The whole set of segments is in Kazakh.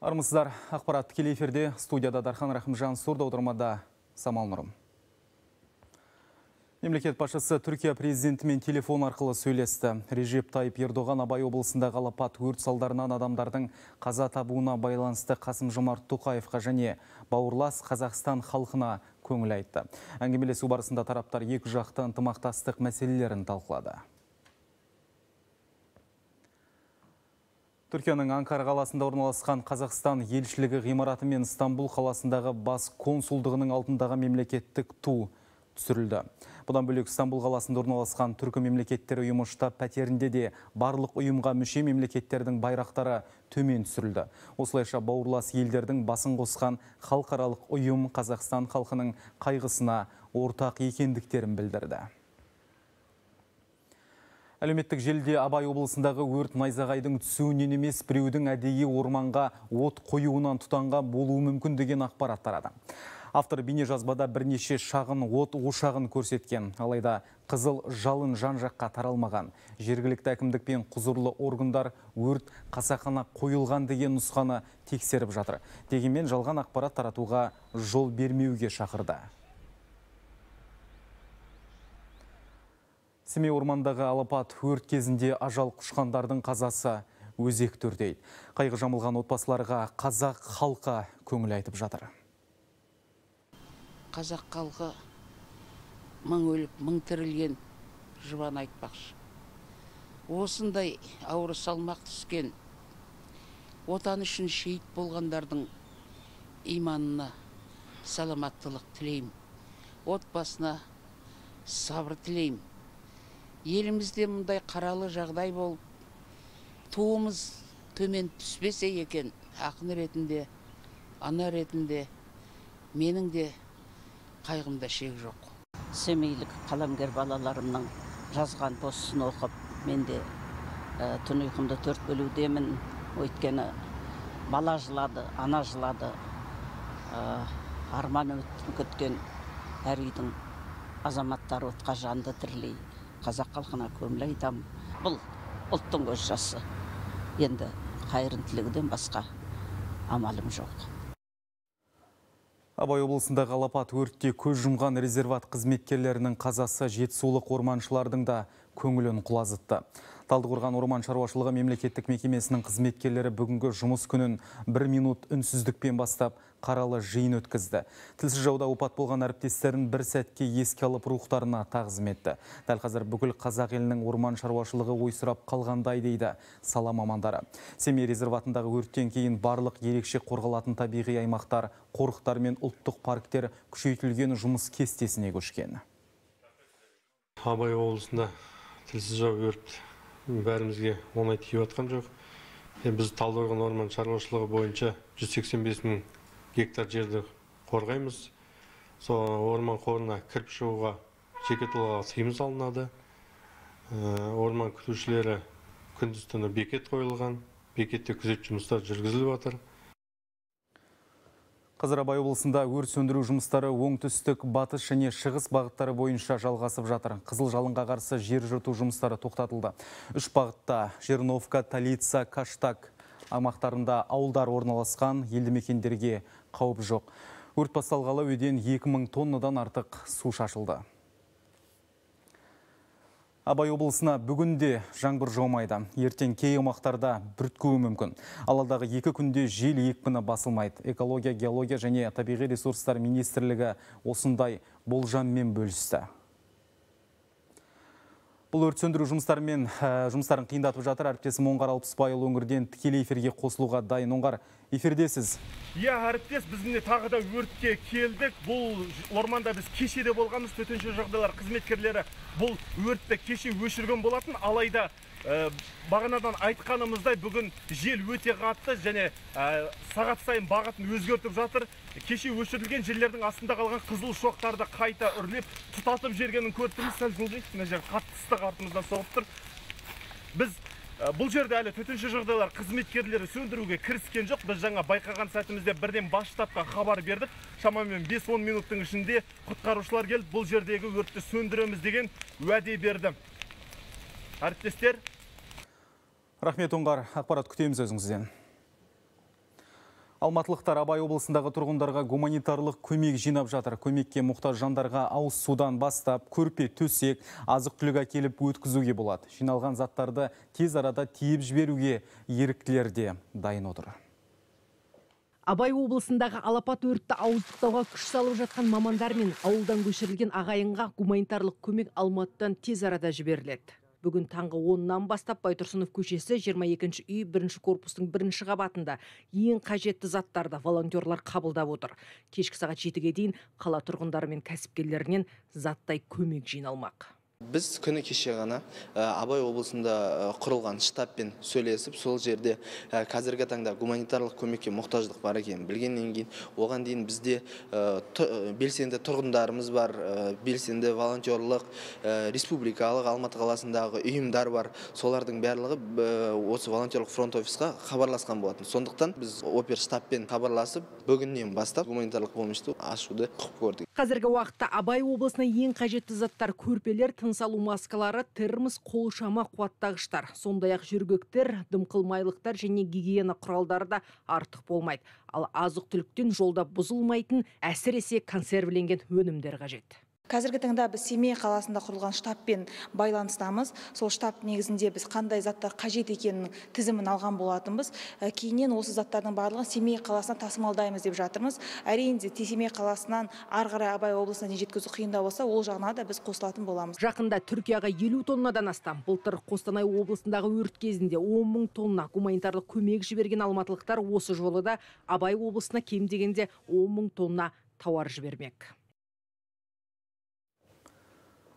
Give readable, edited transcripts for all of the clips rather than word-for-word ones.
Армысыздар, ақпарат тікелей эфирде, студияда Дархан Рахымжан, сурдоаудармада Самал Нұрым. Мемлекет басшысы Түркия президентімен телефон арқылы сөйлесті. Режеп Тайып Ердоған Абай облысындағы алапат өрт салдарынан адамдардың қаза табуына байланысты Қасым-Жомарт Тоқаевқа және бауырлас Қазақстан халқына көңіл айтты. Әңгімелесу барысында тараптар екі жақты ынтымақтастық мәселелерін талқылады. Түркияның Анкара қаласында орналасқан Қазақстан елшілігі ғимараты мен Стамбул қаласындағы бас консулдығының алдындағы мемлекеттік ту түсірілді. Бұдан бөлек Стамбул қаласында орналасқан Түркі мемлекеттері ұйымы штаб пәтерінде де барлық ұйымға мүше мемлекеттердің байрақтары төмен түсірілді. Осылайша бауырлас елдердің басын қосқан халықаралық ұйым Қазақстан халқының қайғысына ортақ екендіктерін білдірді. Әлеуметтік желіде Абай облысындағы өрт найзағайдың түсуінен емес, біреудің әдейі орманға от қоюынан тұтанған болуы мүмкін деген ақпарат тарады. Автор бейнежазбада бірнеше шағын от ошағын көрсеткен. Алайда қызыл жалын жан-жаққа таралмаған. Жергілікті әкімдік пен құзырлы органдар өрт қасақана қойылған деген нұсқаны тексеріп жатыр. Дегенмен жалған ақпарат таратуға жол бермеуге шақырды. Семей ормандағы алапат өрт кезінде ажал құшқандардың қазасы өзекті өртейді. Қайғы жамылған отбасыларға қазақ халқы көңіл айтып жатыр. Қазақ халқы мың өліп, мың тірілген жұбан айтпақшы. Осындай ауыр салмақ түскен Отан үшін шейіт болғандардың иманына саламаттылық тілеймін. Отбасына сабыр тілеймін. Елімізде мұндай қаралы жағдай болып, туымыз төмен түспесе екен, ақын ретінде, ана ретінде менің де қайғымда шек жоқ. Семейлік қаламгер балаларымның жазған постын оқып, мен де түн ұйқымды төрт бөлудемін. Өйткені бала жылады, ана жылады, арман үмітін күткен әр үйдің азаматтары отқа жанды тірілей. Қазақ халқына көңіл айтамын. Бұл ұлттың көз жасы. Енді қайырын тілеуден басқа амалым жоқ. Абай облысындағы алапат өртте көз жұмған резерват қызметкерлерінің қазасы жетісулық орманшылардың да көңілін құлазытты. Талдықорған орман шаруашылығы мемлекеттік мекемесінің қызметкерлері бүгінгі жұмыс күнін бір минут үнсіздікпен бастап қаралы жиын өткізді. Тілсіз жауда опат болған әріптестерін бір сәтке еске алып рухтарына тағзым етті. Дәл қазір бүкіл қазақ елінің орман шаруашылығы ойсырап қалғандай дейді сала мамандары. Семей резерватындағы өрттен кейін барлық ерекше қорғалатын табиғи аймақтар, қорықтар мен ұлттық парктер күшейтілген жұмыс кестесіне көшкен. Абай облысында тілсіз жау өрт бәрімізге оңай тиіп жатқан жоқ. Біз Талдықорған орман шаруашылығы бойынша 185 мың гектар жерді қорғаймыз. Сол орман қорына кіріп шығуға жеке тұлғаға тыйым салынады. Орман күтушілері күндіз түні бекет қойылған, бекетте күзет жұмыстары жүргізіліп жатыр. Қазір Абай облысында өрт сөндіру жұмыстары оңтүстік, батыс және шығыс бағыттары бойынша жалғасып жатыр. Қызыл жалынға қарсы жер жырту жұмыстары тоқтатылды. Үш бағытта Жерновка, Талица, Каштак аймақтарында ауылдар орналасқан елді мекендерге қауіп жоқ. Өрт басталғалы өден 2000 тоннадан артық су шашылды. Абай облысына бүгінде жаңбыр жаумайды. Ертең кей аумақтарда бүрткуі мүмкін. Ал алдағы 2 күнде жел екпіні басылмайды. Экология, геология және табиғи ресурстар министрлігі осындай болжаммен бөлісті. Бұл өрт сөндіру жұмыстарын қиындатып жатыр. Әріптесім Оңғар Алпысбайұлы өңірден тікелей эфирге қосылуға дайын. Оңғар, эфирдесіз. Иә, әріптес, біз міне тағы да өртке келдік. Бұл орманда біз кеше де болғанбыз. Төтенше жағдайлар қызметкерлері бұл өртті кеше өшірген болатын. Алайда бағанадан айтқанымыздай бүгін жел өте қатты және сағат сайын бағытын өзгертіп жатыр. Кеше өшірілген жерлердің астында қалған қызыл шоқтарды қайта үрлеп, тұтатып жібергенін көріп тұрмыз. Сәл жылжиық, мына жер қатты ыстық артымыздан соғып тұр. Біз бұл жерде әлі төтенше жағдайлар қызметкерлері сөндіруге кіріскен жоқ. Біз жаңа байқаған сәтімізде бірден бас штабқа хабар бердік. Шамамен 5-10 минуттың ішінде құтқарушылар келіп, бұл жердегі өртті сөндіреміз деген уәде берді. Әріптестер. Рахмет, Оңғар, ақпарат күтеміз өзіңізден. Алматылықтар Абай облысындағы тұрғындарға гуманитарлық көмек жинап жатыр. Көмекке мұқтаж жандарға ауыз судан бастап, көрпе, төсек, азық-түлік әкеліп өткізуге болады. Жиналған заттарды тез арада тиеп жіберуге еріктілер де дайын отыр. Абай облысындағы алапат өртті ауыздықтауға күш салып жатқан мамандар мен ауылдан көшірілген ағайынға гуманитарлық көмек Алматыдан тез арада жіберіледі. Бүгін таңғы 10-нан бастап Байтұрсынов көшесі 22-ші үй 1-ші корпустың 1-ші қабатында ең қажетті заттарды волонтерлар қабылдап отыр. Кешкі сағат 7-ге дейін қала тұрғындары мен кәсіпкерлерінен заттай көмек жиналмақ. Біз күні кеше ғана Абай облысында құрылған штабпен сөйлесіп, сол жерде қазіргі таңда гуманитарлық көмекке мұқтаждық бар екенін білгеннен кейін, оған дейін бізде белсенді тұрғындарымыз бар, белсенді волонтерлық, республикалық Алматы қаласындағы ұйымдар бар. Солардың барлығы осы волонтерлық фронт офисқа хабарласқан болатын. Сондықтан біз оперштабпен хабарласып, бүгіннен бастап гуманитарлық помощьті ашуды құп көрдік. Қазіргі уақытта Абай облысына ең қажетті заттар көрпелер, тыныс алу маскалары, термос, қол шама қуаттағыштар, сондай-ақ жөргектер, дымқыл майлықтар және гигиена құралдары да артық болмайды. Ал азық-түліктен жолда бұзылмайтын, әсіресе консервіленген өнімдер қажет. Қазіргі таңда біз Семей қаласында құрылған штабпен байланыстамыз. Сол штаб негізінде біз қандай заттар қажет екенінің тізімін алған болатынбыз. Кейіннен осы заттардың барлығын Семей қаласына тасымалдаймыз деп жатырмыз. Әрине, Семей қаласынан ары қарай Абай облысына дейін жеткізу қиындау болса, ол жағына да біз қосылатын боламыз. Жақында Түркияға 50 тоннадан астам, былтыр Қостанай облысындағы өрт кезінде 10 мың тонна гуманитарлық көмек жіберген алматылықтар осы жолы да Абай облысына кем дегенде 10 мың тонна тауар жібермек.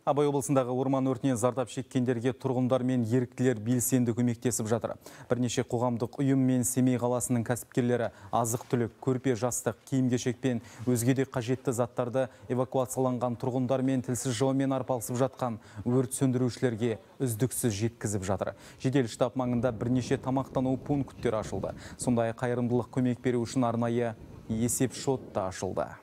Абай облысындағы орман өртінен зардап шеккендерге тұрғындар мен еріктілер белсенді көмектесіп жатыр. Бірнеше қоғамдық ұйым мен Семей қаласының кәсіпкерлері азық-түлік, көрпе, жастық, киім-кешек пен өзге де қажетті заттарды эвакуацияланған тұрғындар мен тілсіз жаумен арпалысып жатқан өрт сөндірушілерге үздіксіз жеткізіп жатыр. Жедел штаб маңында бірнеше тамақтану пункттері ашылды. Сондай қайырымдылық көмек беру үшін арнайы есеп шот та ашылды.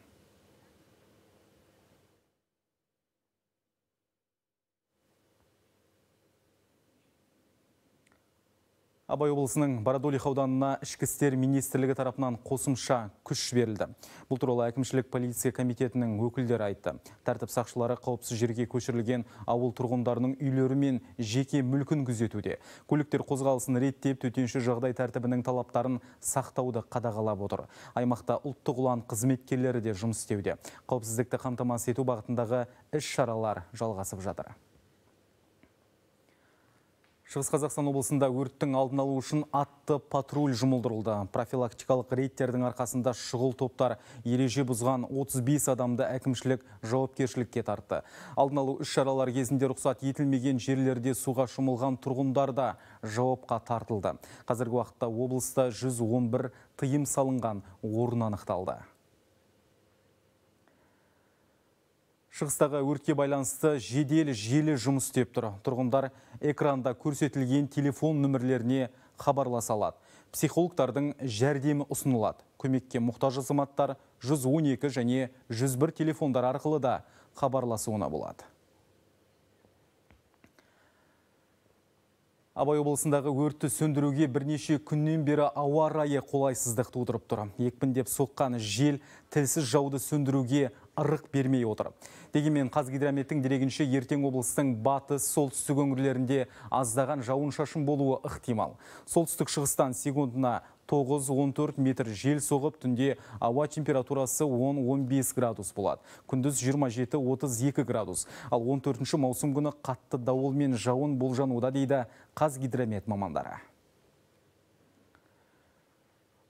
Абай облысының Бородулиха ауданына Ішкі істер министрлігі тарапынан қосымша күш жіберілді. Бұл туралы әкімшілік полиция комитетінің өкілдері айтты. Тәртіп сақшылары қауіпсіз жерге көшірілген ауыл тұрғындарының үйлері мен жеке мүлкін күзетуде. Көліктер қозғалысын реттеп, төтенше жағдай тәртібінің талаптарын сақтауды қадағалап отыр. Аймақта ұлттық ұлан қызметкерлері де жұмыс істеуде. Қауіпсіздікті қамтамасыз ету бағытындағы іс-шаралар жалғасып жатыр. Шығыс Қазақстан облысында өрттің алдын алу үшін атты патруль жұмылдырылды. Профилактикалық рейдтердің арқасында шұғыл топтар ереже бұзған 35 адамды әкімшілік жауапкершілікке тартты. Алдын алу іс-шаралар кезінде рұқсат етілмеген жерлерде суға шомылған тұрғындар да жауапқа тартылды. Қазіргі уақытта облыста 111 тыйым салынған орын анықталды. Шығыстағы өртке байланысты жедел желі жұмыс істеп тұр. Тұрғындар экранда көрсетілген телефон нөмірлеріне хабарласа алады. Психологтардың жәрдемі ұсынылады. Көмекке мұқтаж азаматтар 112 және 101 телефондар арқылы да хабарласуына болады. Абай облысындағы өртті сөндіруге бірнеше күннен бері ауа райы қолайсыздық тудырып тұр. Екпіндеп соққан жел тілсіз жауды сөндіруге ырық бермей отыр. Дегенмен Қазгидрометтің дерегінше ертең облыстың батыс, солтүстік өңірлерінде аздаған жауын-шашын болуы ықтимал. Солтүстік шығыстан секундына 9-14 метр жел соғып, түнде ауа температурасы 10-15 градус болады. Күндіз 27-32 градус. Ал 14 маусым күні қатты дауыл мен жауын болжануда, дейді Қазгидромет мамандары.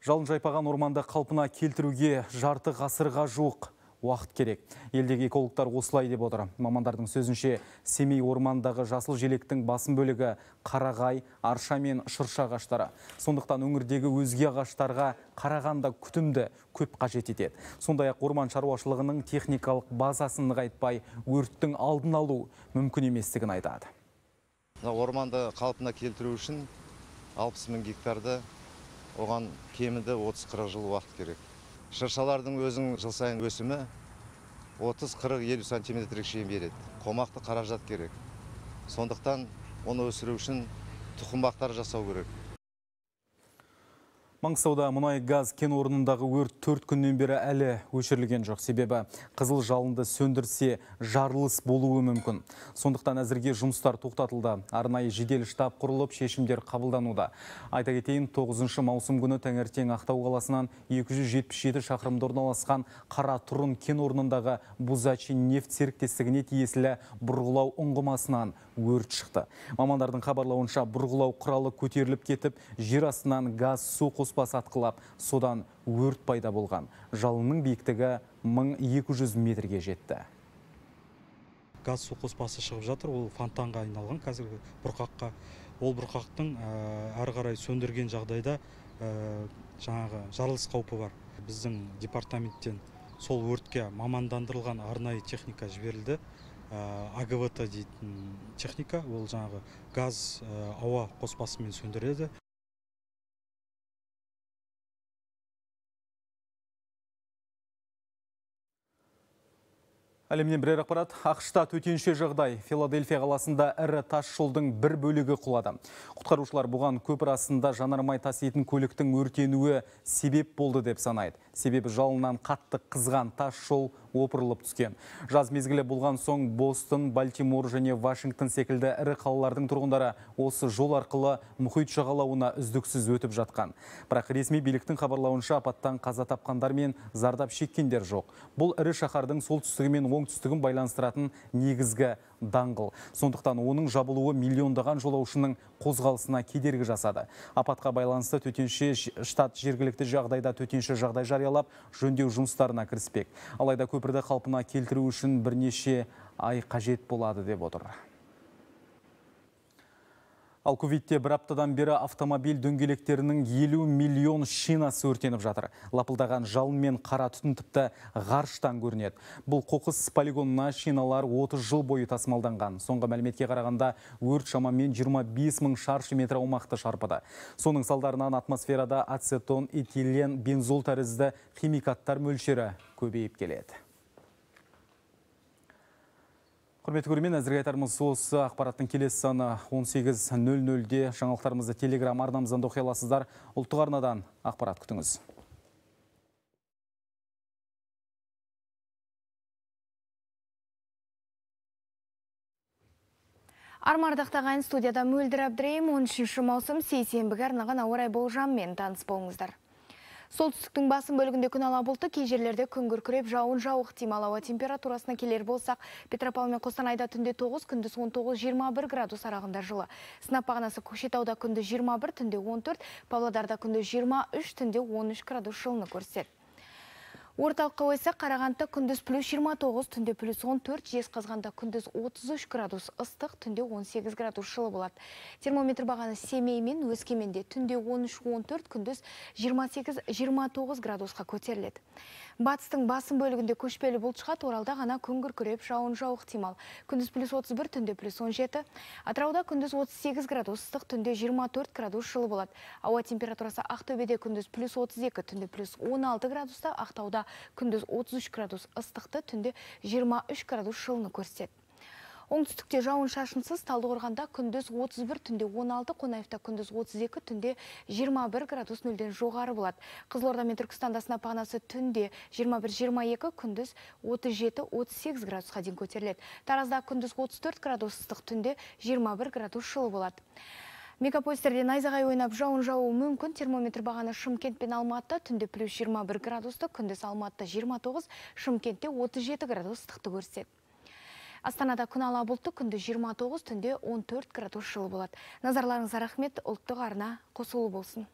Жалын жайпаған орманды қалпына келтіруге жарты ғасырға жуық уақыт керек. Елдегі экологтар осылай деп отыр. Мамандардың сөзінше, Семей ормандағы жасыл желектің басым бөлігі қарағай, арша мен шырша ағаштары. Сондықтан өңірдегі өзге ағаштарға қарағанда күтімді көп қажет етеді. Сондай-ақ орман шаруашылығының техникалық базасын нығайтпай, өрттің алдын алу мүмкін еместігін айтады. Орманды қалпына келтіру үшін 60 мың гектарды, оған кемінде 30-40 жыл уақыт керек. Шыршалардың өзінің жыл сайын өсімі 30-40-50 сантиметрге шейін береді. Қомақты қаражат керек. Сондықтан оны өсіру үшін тұқым бақтар жасау керек. Маңғыстауда мұнай газ кен орнындағы өрт 4 күннен бері әлі өшірілген жоқ. Себебі қызыл жалынды сөндірсе жарылыс болуы мүмкін. Сондықтан әзірге жұмыстар тоқтатылды. Арнайы жедел штаб құрылып, шешімдер қабылдануда. Айта кетейін, 9 маусым күні таңертең Ақтау қаласынан 277 шақырымда орналасқан Қаратұрын кен орнындағы Бузачи нефть серіктестігіне тиесілі бұрғылау ұңғымасынан өрт шықты. Мамандардың хабарлауынша, бұрғылау құралы көтеріліп кетіп, жер астынан газ су қоспасы атқылап, содан өрт пайда болған. Жалынның биіктігі 1200 метрге жетті. Газ су қоспасы шығып жатыр, ол фонтанға айналған қазіргі бұрқаққа. Ол бұрқақтың әрі қарай сөндірген жағдайда жаңағы жарылыс қаупі бар. Біздің департаменттен сол өртке мамандандырылған арнайы техника жіберілді. АГВТ дейтін техника, ол жаңағы газ ауа қоспасымен сөндіреді. Әлемнен бірер ақпарат. АҚШ-та төтенше жағдай. Филадельфия қаласында ірі тас жолдың бір бөлігі құлады. Құтқарушылар бұған көпір астында жанармай таситын көліктің өртенуі себеп болды деп санайды. Себебі жалыннан қатты қызған тас жол опырылып түскен. Жаз мезгілі болған соң Бостон, Балтимор және Вашингтон секілді ірі қалалардың тұрғындары осы жол арқылы мұхит жағалауына үздіксіз өтіп жатқан. Бірақ ресми биліктің хабарлауынша апаттан қаза тапқандар мен зардап шеккендер жоқ. Бұл ірі шаһардың солтүстігі мен оңтүстігін байланыстыратын негізгі даңғыл. Сондықтан оның жабылуы миллиондаған жолаушының қозғалысына кедергі жасады. Апатқа байланысты төтенше штат жергілікті жағдайда төтенше жағдай жариялап, жөндеу жұмыстарына кіріспек. Алайда көпірді қалпына келтіру үшін бірнеше ай қажет болады деп отыр. Ал Кувейтте бір аптадан бері автомобиль дөңгелектерінің 50 миллион шинасы өртеніп жатыр. Лапылдаған жалын мен қара түтін тіпті ғарыштан көрінеді. Бұл қоқыс полигонына шиналар 30 жыл бойы тасымалданған. Соңғы мәліметке қарағанда өрт шамамен 25 мың шаршы метр аумақты шарпыды. Соның салдарынан атмосферада ацетон, этилен, бензол тәрізді химикаттар мөлшері көбейіп келеді. Құрметті көрермен, әзірге айтарымыз осы. Ақпараттың келесі саны 18:00-де. Жаңалықтарымызды Телеграм арнамыздан да оқи аласыздар. Ұлттық арнадан ақпарат күтіңіз. Армардақтаған студияда Мөлдір Әбдірейім 13 маусым сейсенбіге арналған ауа райы болжамымен таныс болыңыздар. Солтүстіктің басым бөлігінде күн ала бұлтты, кей жерлерде күн күркіреп жауын жауы ықтимал. Ауа температурасына келер болсақ, Петропавл мен Қостанайда түнде 9, күндіз 19-21 градус аралығында жылы. Сынап бағанасы Көкшетауда күндіз 21, түнде 14, Павлодарда күндіз 23, түнде 13 градус жылыны көрсетеді. Орталыққа ойсақ, Қарағандыда күндіз плюс 29, түнде плюс 14, Жезқазғанда күндіз 33 градус ыстық, түнде 18 градус жылы болады. Термометр бағаны Семей мен Өскеменде түнде 13-14, күндіз 28-29 градусқа көтеріледі. Батыстың басым бөлігінде көшпелі бұлт шығады, Оралда ғана күн күркіреп жауын жауы ықтимал. Күндіз плюс 31, түнде плюс 17. Атырауда күндіз 38 градус ыстық, түнде 24 градус жылы болады. Ауа температурасы Ақтөбеде күндіз плюс 32, түнде плюс 16 градуста, Ақтауда күндіз 33 градус ыстықты, түнде 23 градус жылыны көрсетеді. Оңтүстікте жауын шашынсыз, Талдықорғанда күндіз 31, түнде 16, Қонаевта күндіз 32, түнде 21 градус нөлден жоғары болады. Қызылорда мен Түркістанда сынап бағанасы түнде 21-22, күндіз 37-38 градусқа дейін көтеріледі. Таразда күндіз 34 градус ыстық, түнде 21 градус жылы болады. Мегаполистерде найзағай ойнап жауын жаууы мүмкін. Термометр бағаны Шымкент пен Алматыда түнде плюс 21 градусты, күндіз Алматыда 29, Шымкентте 37 градус ыстықты көрсетеді. Астанада күн ала бұлтты, күндіз 29, түнде 14 градус жылы болады. Назарларыңызға рахмет, ұлттық арна қосулы болсын.